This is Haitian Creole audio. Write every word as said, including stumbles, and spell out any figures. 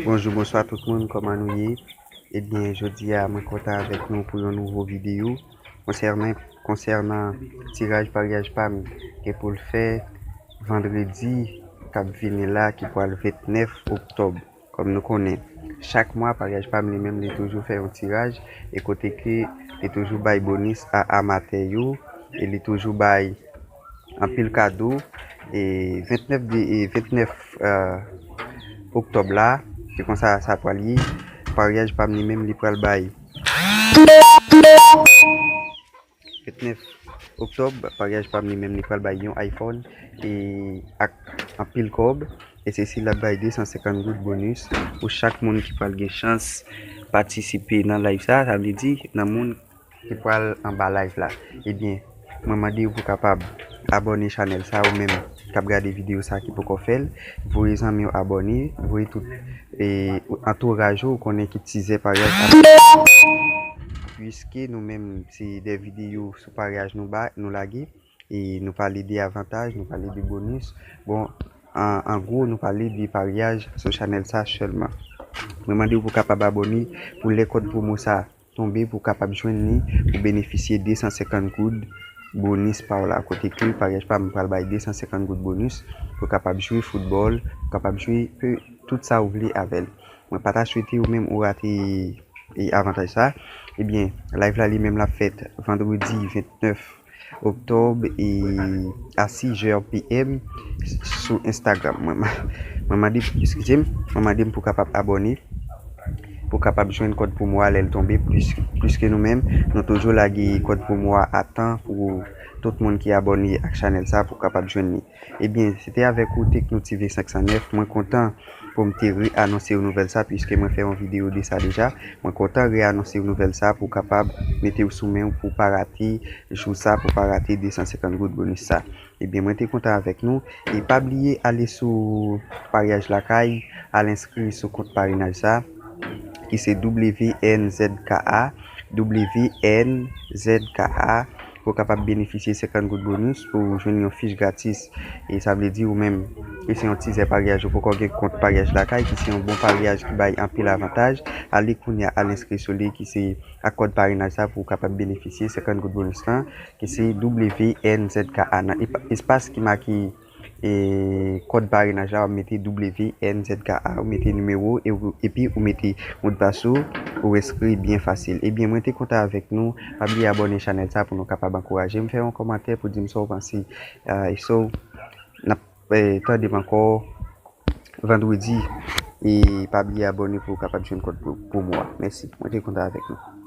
Bonjou, bonswa tout moun, kòman nou ye? Ebyen, jodi a, mwen kontan avèk nou pou yon nouvo videyo konsènan, konsènan tiraj paryaj pa m ke pou l fè vandredi k ap vini la, ki pral vennèf oktòb. Kòm nou konnen, chak mwa, paryaj pa m li menm, li toujou fè yon tiraj, e kote ke li toujou bay bonis a amatè yo, e li toujou bay anpil kado. E vennèf de, e vennèf, eh, oktòb la, se konsa sa pral ye. Paryaj pa m li menm, li pral bay vennèf oktòb, paryaj pa m li menm, li pral bay yon iPhone e ak anpil kòb. E se si l ap bay de san senkant goud bonis pou chak moun ki pral gen chans patisipe nan live sa. Sa vle di, nan moun ki pral anba live la. Ebyen, mwen mande w pou kapab abòne chanèl sa, ou menm k ap gade videyo sa ki poko fè l. Voye zanmi w abòne, voye tout, e, antouraj ou, ou konnen ki tizè paryaj ap. Piske nou menm, se de videyo sou paryaj nou ba, nou lage, e nou pale de avantaj, nou pale de bonis. Bon, an, an gwo, nou pale de paryaj sou chanèl sa sèlman. Mwen mande w pou kapab abòne pou lè kòd pwomo sa tonbe pou kapab jwenn li, pou benefisye de san senkant goud bonis pa w la. Kote ke paryaj pa m pral bay de san senkant goud bonis pou kapab jwe foutbòl, pou kapab jwe pe, tout sa ou vle avè l. Mwen pa ta swete ou menm ou rate, e, avantaj sa. Ebyen, live la li menm l ap fèt vandredi vennèf oktòb e a sis è p m sou Instagram. Mwen, mwen mande, eskize m, mwen mande m pou kapab abòne, pou kapab jwenn kòd pwomo a lè l tonbe, plis, plis ke nou menm, nou toujou lage kòd pwomo a a tan pou tout moun ki abòne ak chanèl sa pou kapab jwenn li. Ebyen, se te avèk ou Tekno T V senk san nèf. Mwen kontan pou m te reanonse w nouvèl sa, piske mwen fè yon videyo de sa deja. Mwen kontan reanonse w nouvèl sa pou kapab mete w sou men w pou pa rate jou sa, pou pa rate de san senkant goud bonis sa. Ebyen, mwen te kontan avèk nou. E pa bliye ale sou paryaj lakay, al enskri sou kont parenaj sa, ki se W N Z K A, W N Z K A, pou w kapab benefisye senkant goud bonis, pou w jwenn yon fich gratis. E sa vle di ou menm, ki se yon tizè paryaj, ou poko gen kont paryaj lakay, ki se yon bon paryaj ki bay anpil avantaj, ale kounye a, al enskri sou li, ki se ak kòd parenaj sa pou w kapab benefisye senkant goud bonis lan, ki se W N Z K A. Nan epa-, espas ki make, e, kòd parenaj la, w ap mete W N Z K A, ou mete nimewo, e ou, epi ou mete modpas ou, ou enskri byen fasil. Ebyen, mwen te kontan avèk nou. Pa bliye abòne chanèl sa pou nou kapab ankouraje m. Fè yon kòmantè pou di m sa w panse. Ah, e so, n ap, eh, tande m ankò vandredi. E pa bliye abòne pou w kapab jwenn kòd pwo-, pwomo a. Mèsi. Mwen te kontan avèk nou.